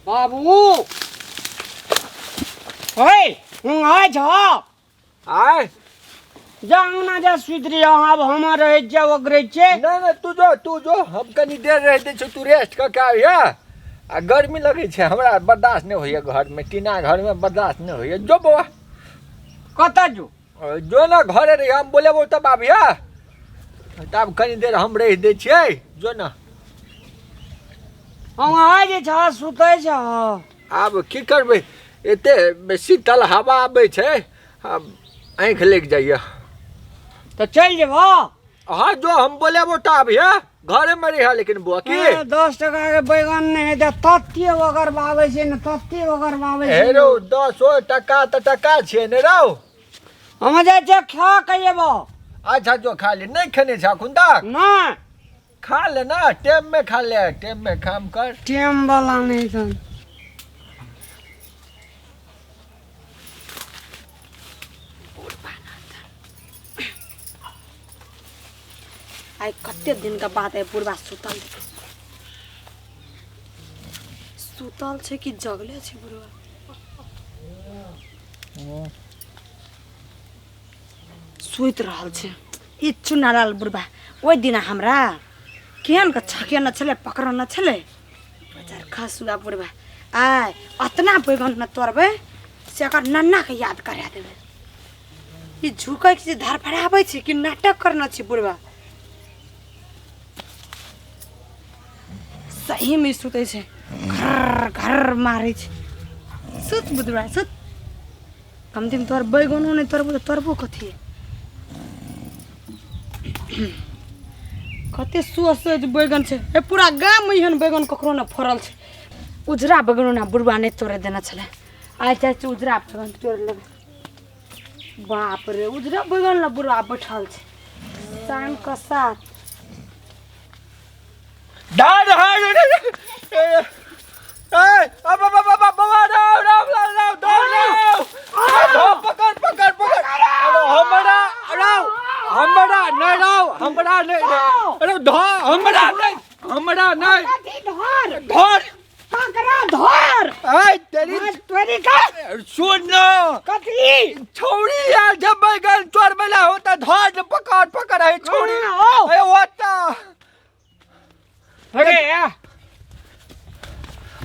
बाबू हे उहाँ छ आय जा अंगना जा सुति रही आब हम रहै छियै ओगरै छियै। नहि नहि, तू जो, तू जो, हम कनी देर रहि दै छियौ, तू रेस्ट कऽ के आबिहे। आ गर्मी लगै छै, हमरा बर्दाश्त नहि होइए घरमे, टीना घरमे बर्दाश्त नहि होइए। जो बौआ। कतऽ जो? जो ने घरे रही, हम बोलेबौ तब आबिहे। तब कनी देर हम रहि दै छियै, जो ने। हम आ जे छ सुतै छ। आब की करबै, एते शीतल हवा आबै छै, आब आँखि लागि जाइए। तऽ चलि जेबऽ? हाँ जो, हम बोलेबो तऽ आबिहे, घरेमे रहिहे लेकिन बौआ की। हाँ, 10 टका के बैगन नहि हेतै तते ओगरबाबै छै ने, तते ओगरबाबै छै। हे रौ, 10 टका तऽ टका छियै ने रौ। हम जाइ छियै खा के एबो। अच्छा जो खा ले, नहि खेने छ अखुन तक? नहि। खा ले ना, टाइम में खा ले, टाइम में काम कर। टाइम वाला नहीं था। आइ कते दिन के बाद आइ बुढ़बा सुतल सुतल छै कि जगले छै बुढ़बा? सुति रहल छै ई चुनालाल बुढ़बा। ओहि दिना हमरा केहन के छकेने छलै, पकड़ने छलै बेचार खसुआ बुढ़बा। आइ अतना बैगन न तोड़बै से एकर नन्नाके याद करा देबै। ई झुकै छै, धड़फड़ाबै छै कि नाटक करना छै बुढ़बा? सहीमे सुतै छै, घर घर मारै छै। सुत बुढ़बा सुत, कमतीमे तोहर बैगनो नहि तोड़बो तऽ तोड़बो कथी? कते सोच सोच बैगन छै। ए पूरा गाममे एहन बैगन ककरो नहि फड़ल छै। उजरा बैगन ओना बुढ़बा नहि तोड़े देने छलै। आइ जाइ छै उजरा बैगन तोड़ि लेबै। बाप रे, उजरा बैगन लए बुढ़बा बैठल छै शाम के साथ। डार हार ए ए अब अब अब अब बाबा राव राव राव राव दौड़ राव, पकड़ पकड़ पकड़। हमरा राव, हमरा नहीं राव, हमरा नहीं। अरे धर, हमरा नहीं, हमरा नहीं। धर धर पकड़ा धर। ए तेरी तोरी का सुन न। कथी छौड़ी यार, जब बैगन चोर वाला होता धर पकड़ पकड़ है छौड़ी। अरे ओता अरे या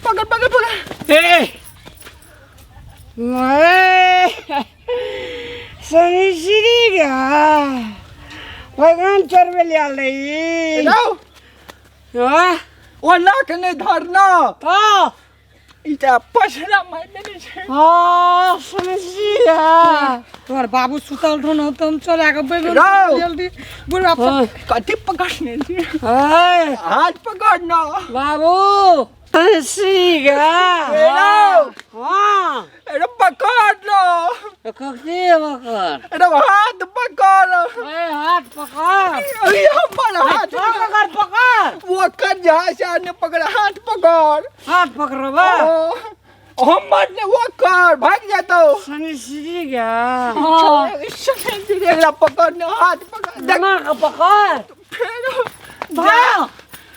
पकड़ पकड़ पकड़। ए मैं सनी गया बैगन चोरबे लिया रही। राव हाँ ओ लाख नहीं धरना तो ई तऽ पछड़ा मारि देने छै। हाँ सनी गया। तोहर बाबू सुतल रहो न तऽ हम चोरा के बैगन राव। जल्दी बुढ़बा हाँ। कथी पकड़ने छी? हाय हाथ पकड़ न बाबू सनी गया। राव। हाँ अरे पकड़ न। कथी पकड़? अरे हाथ पकड़। ए हाथ पकड़। अरे हमर हाथ पकड़ पकड़। वो कर जहाँ से आने पकड़, हाथ पकड़। हाथ पकड़बा हमर ने वो कर भाग जातो। सनी सीधी गया। एकरा पकड़ न, हाथ पकड़। देख दिमाग पकड़। फेर भाग,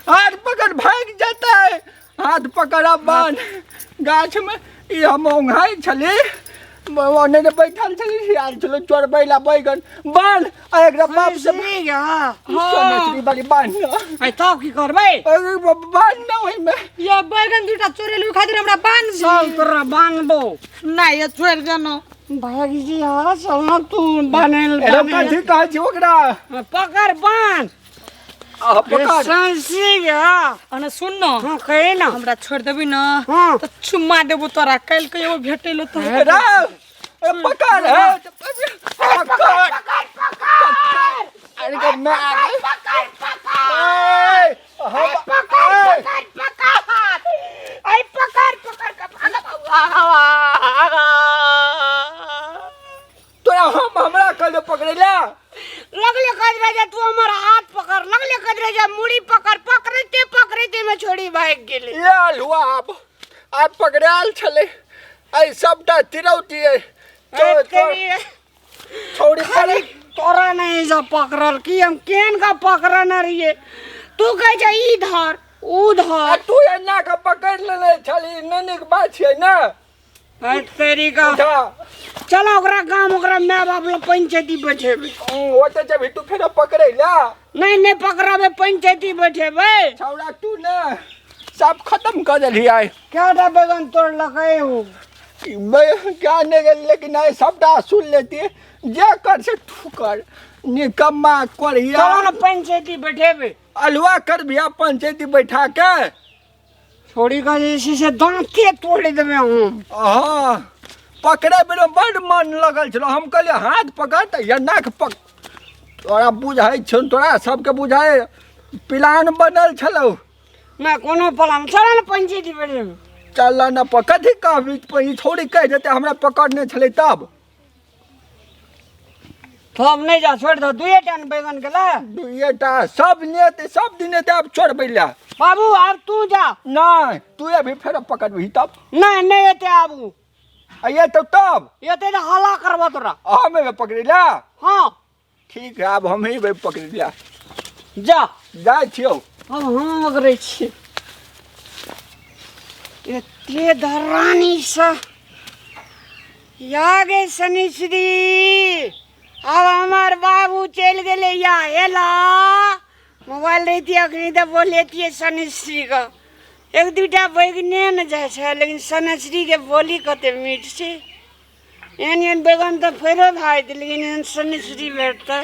हाथ पकड़ भाग जाता है। हाथ पकड़ बांध गाछ में। ई हम ओंघाइ छली, ओने ने बैठल छली, आयल छलो चोरबै ला बैगन बांध। आ एकरा बाप से सनी गया। सोनेश्री वाली बांध न। आई तब की करबै? अरे बांध न ओहिमे। ये बैगन दूटा चोरेलू खातिर हमरा बांध। चल तोरा बांधबो। नहीं ये छोड़ देना भागजी। हाँ चल न तू बान्हल। एना कथी कहै छी ओकरा? पकड़ बांध। आ पकड़। सनी गया। अने सुन न। हाँ कहे ना। हमरा छोड़ देबी न हाँ। तऽ चुम्मा देबो तोरा काल्हि के एगो भेटेलो तऽ। राव अरे पकड़ है, पकड़ पकड़। अरे के मैं आ गई। ए, हम पकड़ ए, पकड़ पकड़। आई पकड़ पकड़। तोरा हम हमरा कहले पकड़े ला। लगले कह रहे जे तू हमर हाथ पकड़, लगले कह रहे जे मुड़ी पकड़। पकड़ते पकड़ते में छोड़ी भाग गेली। लाल हुआ आब, आब पकड़ायल छलै। आई सबटा तिरौती अइ। चोर चोर छौड़ी खाली पकड़। तोरा नहीं सब पकड़ल की हम केन का पकड़ने रहिए। तू कहे छै ई धर। उधर आ तू एना के पकड़ि लेने छली, नहि नीक बात छियै ने। हट तेरी का। उठा। चलो ओकरा गाम, ओकरा माय बाप लग पंचायती बैठेबै। ओतऽ जेबही तू फेरो पकड़ै लए? नहि नहि पकड़ाबे, पंचायती बैठेबै। छौड़ा तू ने सब खत्म कऽ देलही आइ। कएटा बैगन तोड़लकै ओ? क्या नहि गेल, लेकिन आइ सबटा सुन लेती। जे कर से तू कर, निकम्मा कोरिया। चलो ने पंचायती बैठेबै। अलुआ कर बिया पंचायती बैठा के। छोड़ी का जे छै से दाँते तोड़ि देबै हम। हाँ, पकड़े बेर बड्ड मन लगल छलो। हम कहलियै हाथ पकड़ तऽ एना के पक तोरा बुझाइ छौ, तोरा सबके बुझाइ प्लान बनल छलौ। नहि कोनो प्लान। चल ने पंचायती बैठेबै। चल ने, कथी कहबी? ई छोड़ी कहि देतै हमरा पकड़ने छलै तब। तब नहि जा, छोड़ि दो। दुए टा ने बैगन गेलै। दुइए टा सब नेते सब दिन एतै, आब छोड़बै लए। बाबू आब तू जा। नहि, तू अभी फेर पकड़बही तब। नहि नहि एते आबू। आ एतौ तब? एते तऽ हल्ला करबो तोरा। हम एबै पकड़ै लए? हाँ। ठीक है, आब हम ही एबै पकड़ै लए। जा। जाइ छियौ। अब हम पकड़ै छी। एते धरानी से या गे शनिश्री, आब हमर बाबू चलि गेलै। या हेला मोबाइल रहितियै अखनी तऽ बोलेतियै शनिश्री के। एक दूटा बैगने ने जाइ छै, लेकिन शनिश्री के बोली कते मीठ छै। एहन एहन बैगन तऽ फेरो भए जेतै, लेकिन एहन शनिश्री भेटतै।